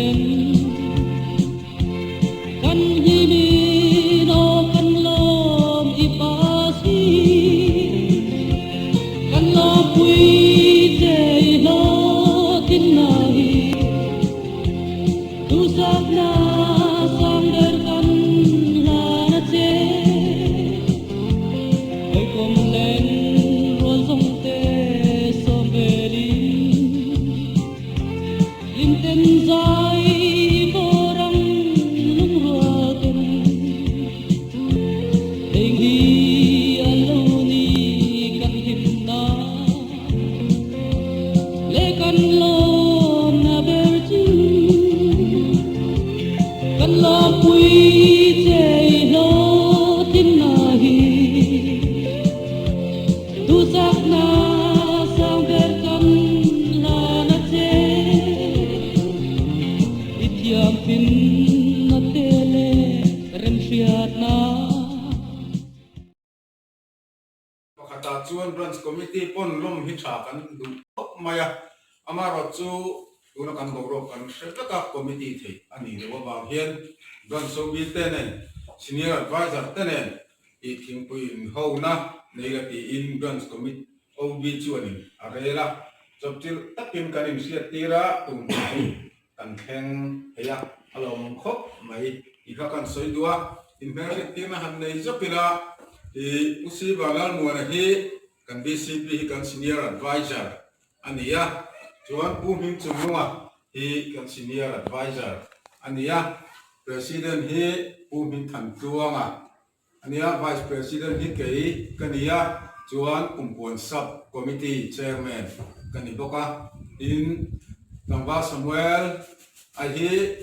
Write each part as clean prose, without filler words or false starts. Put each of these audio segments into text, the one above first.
nen kan hlimin aw kan lawm i pa si kan lawmpui che i hlawhtlinna hi duhsakna sang ber kan hlan a che. Hawikom len rual zawng te sawm velin hlimten zai vawr ang lungrual ten heng hi a lo ni kan hlimna leh kan lawmna ber chu kan lawmpui che i hlawhtlinna hi duhsakna sang ber kan hlan a che i thiamtlinna te leh remhriatna. Pakhatah chuan Branch Committee pawn lawm hi tha kan duh khawp mai a, amaherawh chu tuna kan boruak kan hre vek a, Committee theih a nih loh avang hian Branch OB te nen, Senior Adviser te nen tih thingpui inhona nei la tiin Branch Committee OB chuanin a rel a, chawpchilh takin kan inhriattir a, tum hun chu Kan thleng thei a, a lawmawm khawp mai tih kha kan sawi duh a, inhmelhriattirna han nei zawk ila i Pu Siva Lalmuana hi kan bcp hi kan Senior Adviser a ni a, chuan Pu Hmingchungnunga hi kan Senior Adviser a ni a, President hi Pu Hmingthantluanga A nia, Vice President hi kei ka ni a, chuan Kumpuan Sub Committee Chairman ka ni bawk a. Tin, Tlangval Samuel a hi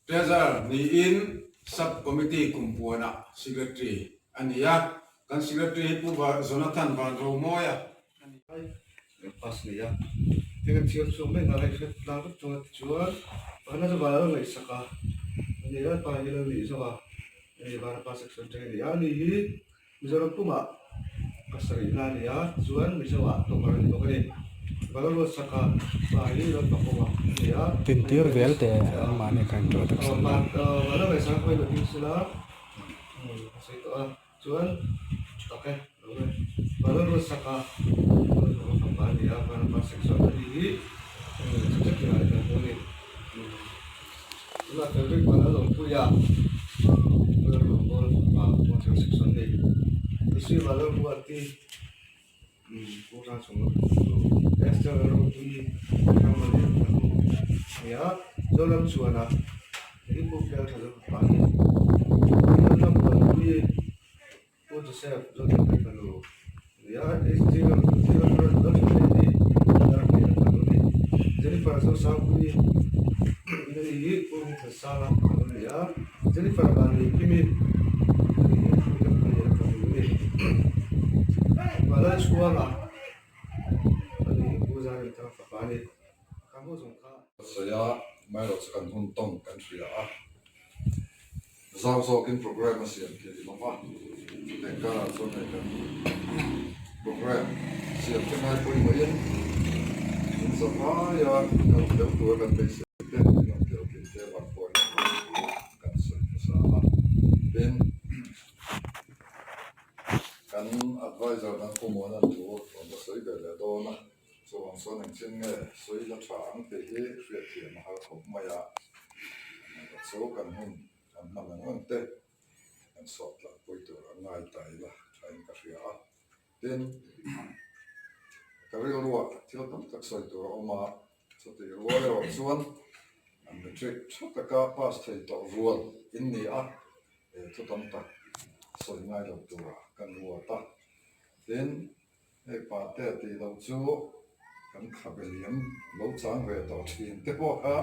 Treasurer niin Sub Committee Kumpuanah Secretary a ni a. Kan Secretary hi Pu Jonathan Vanromawia a ni. Pass nei a, heng an chhiar chhuak mek a, hei hre tlang vek chuan tichuan pakhatna chu vanah lo ngaihsak a, a ni a, pa hi lo nih zawk a, hei vana pa section tang a ni a, ani hi Mizoram pumah pasarih na a ni a, chuan Mizo ah tawper a ni bawk a ni, vana ruatsak a, pa hi ram pakawng a ni a, Tintir zel teh anmahni kha introduction nan. Vana ngaihsak a pawhin lo ding sela, a sawi tawh a. Chuan tak e, lo e. Vanlalruat Saka Lalruat fapa a ni a, Vanapa section a ni hi subject tinah hian kan hmu a ni. Tunah Frederick Vanlalawmpuia Lalruatbawl fapa Motor section a ni. Lucy Vanlalruati Pu Hrangchhunga fanu Esther Lalropuii Hrangmalian fanu a ni a, Zoramchhuana Hi Pu Pialtha Zo fapa a ni. Lalrammuanpuii Pu Joseph Zodinpuii fanu a ni a, HG Lalṭhathlei Darhmela fanu a ni. Jennifer Zosangpuii Nani hi Pu Hmingthansanga fanu a ni a, Jennifer Vanneihkimi Nani hi Pu Lalhmeliana fanu a ni. Vanlalchhuanga Nani hi Pu Zarinthanga fapa a ni. Kha ho zawng kha. Sawi a, amaherawh chu kan hun tawng kan hria a, zau zawkin programme a siam thei ni lova, chutiang karah chuan hei kan programme siam te ngai pawimawhin in za vaia kal tel tura kan beisei te min rawn tel kim te vang pawhin thu kan sawi hmasa a, tin kan adviser dang Pu Muana'n thu rawn la sawi ve leh dawn a. Chuvang chuan engchin nge sawi la tha ang tih hi hriatthiam a har khawp mai a, engemaw chu kan hun kan hman ang ang te kan sawh tlang pui tur a ngai ta ila thain ka hria a. Tin, ka rilruah thil tam tak sawi tur a awm a, chutih rual erawh chuan an matric tha taka pass thei tawh rual in ni a, he thu tam tak sawi ngai lo turah kan ruat a. Tin, Hei pate tih loh chu kan khabe liam lo chang ve tawh thin te pawh kha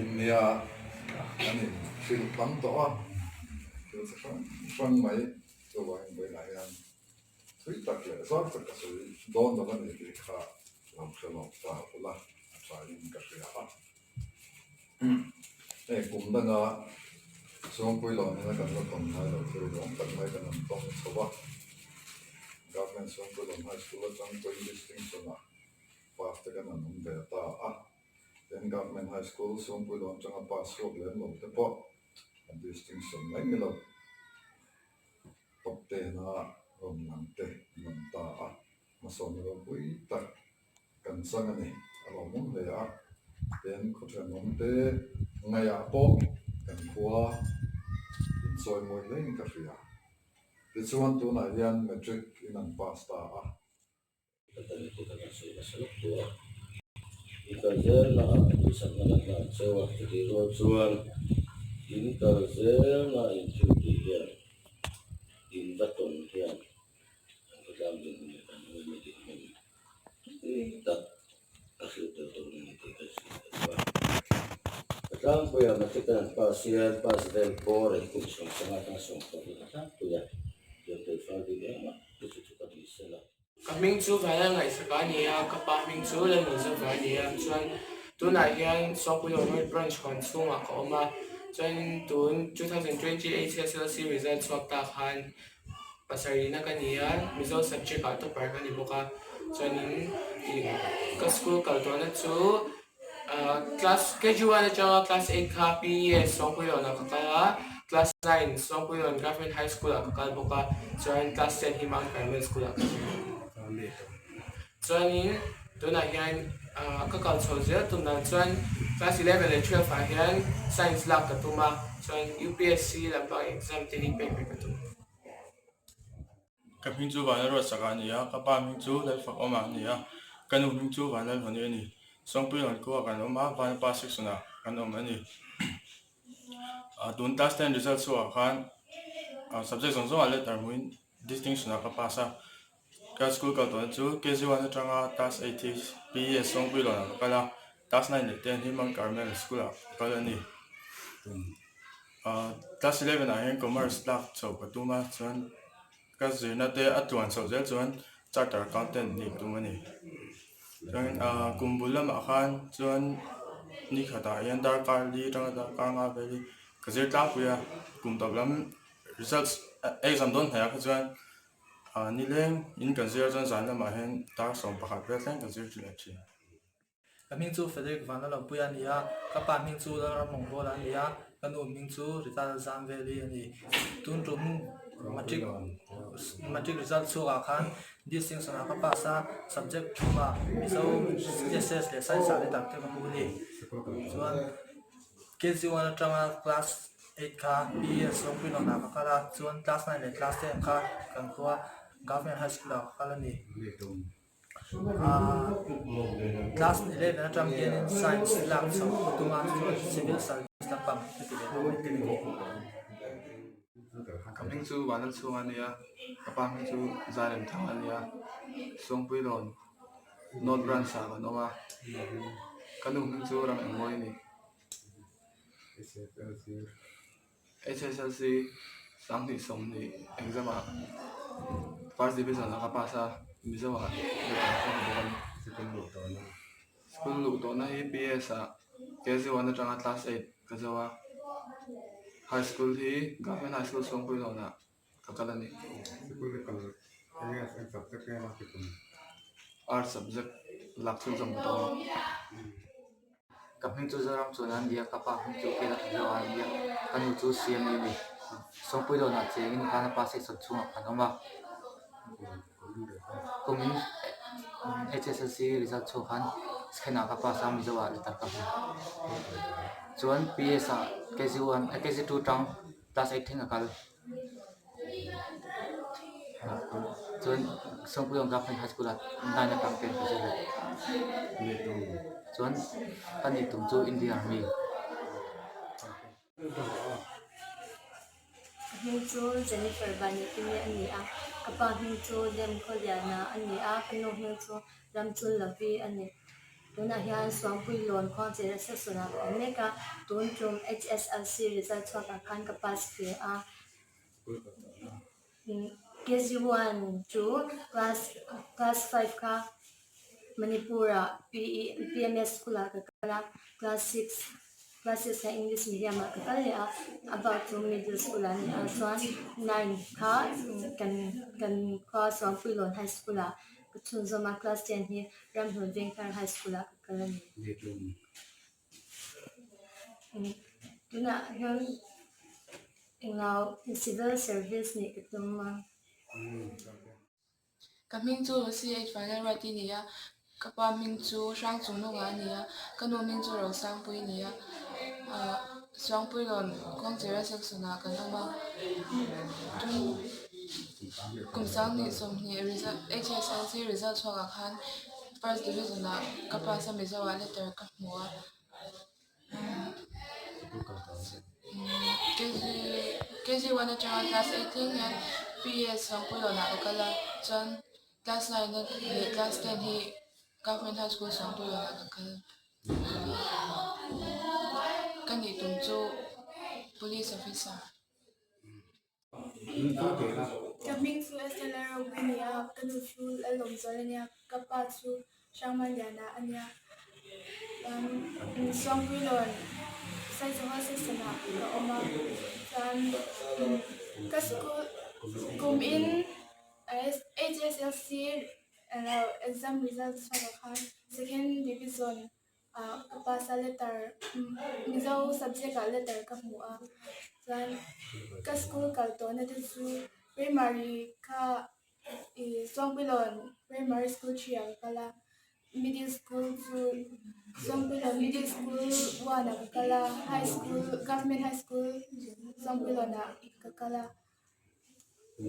innia kan in hrilh tam tawh a, thil chi hrang hrang mai chuvangin vawiinah hian thui tak leh zau tak ka sawi dawn lo a ni tih kha lo hre lawk ta ula a thain ka hria a. Hei kum danga Chhungpui lawm hian kan la tawn ngai lo thil nuam tak mai kan han tawng chho a, Government Chhungpui Lawm High School atang pawhin distinction ah pass te kan han awm ve ta a, tin Government High School Sawmpuilawn atanga pass chhuak lem lo te pawh a distinction mai ni lo. Top ten a rawn lang te an awm ta a, hmasawnna ropui tak kan chang a ni. A lawmawm hle a, tin khawthenawm te ngaihah pawh kan khua inchawimawi hlein ka hria. Tichuan tunah hian Matric in an pass ta a. Ka tan hi ka kan sawi nasa lawk tur a, in kal zelna ah duhsakna kan hlan cheu a, chutih rual chuan in kal zelna in thil tih hian in va tawn hian kan khawtlang dinhmun leh kan huaina dinhmun tui tak a hrilh tel dawn a ni tih ka hrilh ka duh a. Ka tlangpuia matric an pass hian pass vel bawr hi kum 15 atanga 20 ka tlangpui a, thiam thei fal bik engmah chu chu ka ni sela. Ka hming chu Vanlal Ngaihsaka a ni a, ka pa hming chu Lalnunzova a ni a, chuan tunah hian Sawngpuilaw North Branch huan chhungah ka awm a, chuan tun 2020 HSLC result chhuak ta khan pasarihna ka ni a, Mizo subject ah topper ka ni bawk a, chuanin ih ka school kal tawhna chu Class KG one atanga class eight kha PES Sawngpuilawnah ka kal a, class nine Sawngpuilawn Government High School ah ka kal bawk a, chuan class ten hi Mount Carmel School ah ka zir. Chuanin tunah hian ka kal chho zel tumah chuan class 11 leh 12 ah hian science lak ka tum a, chuan UPSC lampang exam te hi pek ve ka tum. Ka hming chu Vanlalruatsaka a ni a, ka pa hming chu Lalfakawma a ni a, ka nu hming chu Vanlalhawni a ni. Sawngpuilawn khua kan awm a, Vanapa section ah kan awm a ni. Tun class ten result chhuah khan subject zawng zawngah letter hmuin distinction ah ka pass a. Ka school kal tawhna chu KG one atanga class eight hi PES Sawngpuilawn ah ka kal a, class nine leh ten hi Mount Carmel school ah ka kal a ni. Class 11 ah hian commerce lak chhoh ka tum a chuan ka zirna te a tluan chhoh zel chuan charter accountant nih ka tum a ni chuan ah kum bul lamah khan chuan ni khatah hian darkar li atanga darkar nga vel hi ka zir tlangpui a kum tawp lam results exam dawn hnaih ah kha chuan ah nileng in kan zir a chuan zan lamah hian dar 11 vel thleng ka zir leh thin. Ka hming chu Frederick Vanlalawmpuia a ni a, ka pa hming chu Lalram Mawngbawl a ni a, ka nu hming chu Rita Lalzamveli a ni. Tun tum matric matric result chhuakah khan distinction ah ka pass a, subject thumah Mizo, SS leh Science ah letter te ka hmu a ni. Chuan KG one atanga class eight kha PES Rawngpuilawn ah ka kal a, chuan class nine leh class ten kha kan khua Government High School ah ka kal a ni. Class 11 atang hianin science lak chhoh a tum a chuan civil service lampang ka ti ve dawn mai te ka ti. Ka hming chu Vanlalchhunga a nia, ka pa hming chu Zairemthanga a nia, Sawngpuilawn North Branch ah kan awm a, ka nu hming chu Ramengmawi a ni. HSLC 2020 exam ah first division ah ka pass a, Mizo ah letter ka hmu bawk a ni. School luh tawhna hi PS ah KG one atanga class eight ka zo a, high school hi Government High School Sawngpuilawn ah ka kal a ni. Arts subject lak chhunzawm ka tum a ni. Ka hming chu Zoram chuan a ni a, ka pa hming chu Kela Zoa a ni a, ka nu chu Siami a ni. Sawngpuilawnah chengin Ghana pa section chhungah kan awm a. Kumin HSLC result chhuak khan Skhenah ka pass a, Mizoah letter ka hmu. Chuan PS ah KG one KG two tang class eight thleng ka kal. Chuan Sawngpuilawn Government High School ah nine atang ten ka zir leh. Chuan ka nih tum chu India Army. Ka hming chu Jennifer Vanekimi a ni a, ka pa hming chu Lem Khawliana a ni a, ka nu hming chu Ramchunlavi a ni. Tunah hian Suangpuilawn Khuangchera section ah ka awm mek a, tun tum HSLC result chhuakah khan ka pass ve a. KG one chu class class five kha Manipur ah PMS school ah ka kal a, class six class six kha English medium ah ka kal leh a, a bak chu middle school ah a ni a chuan nine kha kan kan khua Suangpuilawn high school ah ka chhunzawm a, class ten hi Ramhlun Vengthar high school ah ka kal a ni. Tunah hian englo civil service nih ka tum a. Ka hming chu Lucy H Vanlalruati a ni a, ka pa hming chu Hrangchungnunga a ni a, ka nu hming chu Rosangpui a ni a, ah Suangpuilawn Kawngchera section ah kan awm a, kum sanghnih sawmhnih result HSLC result chhuakah khan first division ah ka pass a Mizo ah letter ka hmu a. KG one atanga class eight thleng hian PS Sangpuilawnah ka kal a chuan class nine leh class ten hi Government High School Sangpuilawnah ka kal ka nih tum chu Police Officer. Ka hming chu Esther Lalropui a ni a, ka nu chu Lalawmzual a nia, ka pa chu Hrangmaliana a nia. Suangpuilawn Saizawha section ah ka awm a, chuan ka school kum in HSLC exam result chhuak ah khan second division ah ka pass a letter Mizo subject ah letter ka hmu a chuan ka school kal tawhna te chu primary kha ih Sawngpuilawn primary school three ah ka kal a middle school chu Sawngpuilawn middle school one ah ka kal a high school government high school Sawngpuilawn ah ka kal a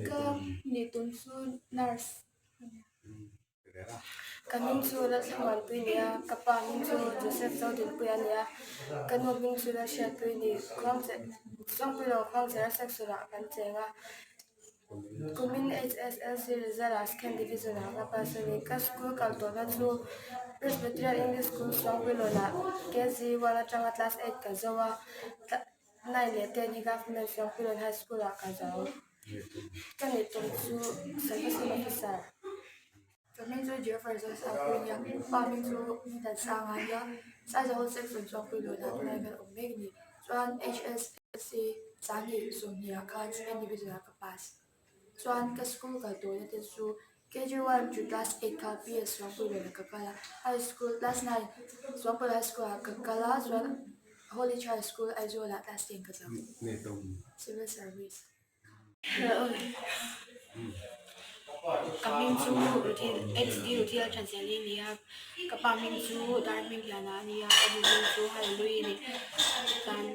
ka nih tum chu nurse a ni. Ka hming chu Lalthlamuanpui a ni a, ka pa hming chu Joseph Zodinpuia a ni a, ka nu hming chu Lalhriatpui a ni. Khuangpuilo Khuangchera section ah kan cheng a, kumin HSLC result ah second division ah ka pass a ni. Ka school kal tawhna chu Presbyterian English School Suangpuilawn ah KG one atanga class eight ka zo a, nine leh ten hi Government Suangpuilawn High School ah ka zo. Ka nih tum chu Service Officer. Ka hming chu Jeffrey Zosapui a nia, pa hming chu Hmingthansanga a nia, Saizawh Section Chawngpui Luna tunah hian awm mek a ni. Chuan HSLC Sanghnih sawmhnih ah khan second division ah ka pass. Chuan ka school kal tawhna te chu KG one to class eight kha PS Chawngpui Luna ka kal a, high school class nine Chawngpui High School ah ka kal a, chuan Holy Child School Aizawl ah class ten ka zo. Civil Service. Ka hming chu HD Ruthil Thanzeli a ni a, ka pa hming chu Dar Hmingliana a ni a, ka nu hming chu Hallelui a ni. Chuan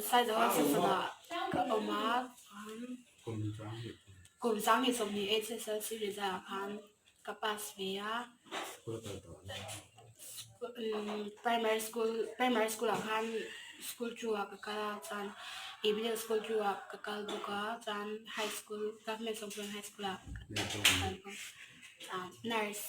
Saizawl section ah ka awm a, kum 20 HSLC result ah khan ka pass ve a primary school primary school ah khan school two ah ka kal a chuan ih middle school two ah ka kal bawk a chuan high school government high school ah ka kal bawk nurse.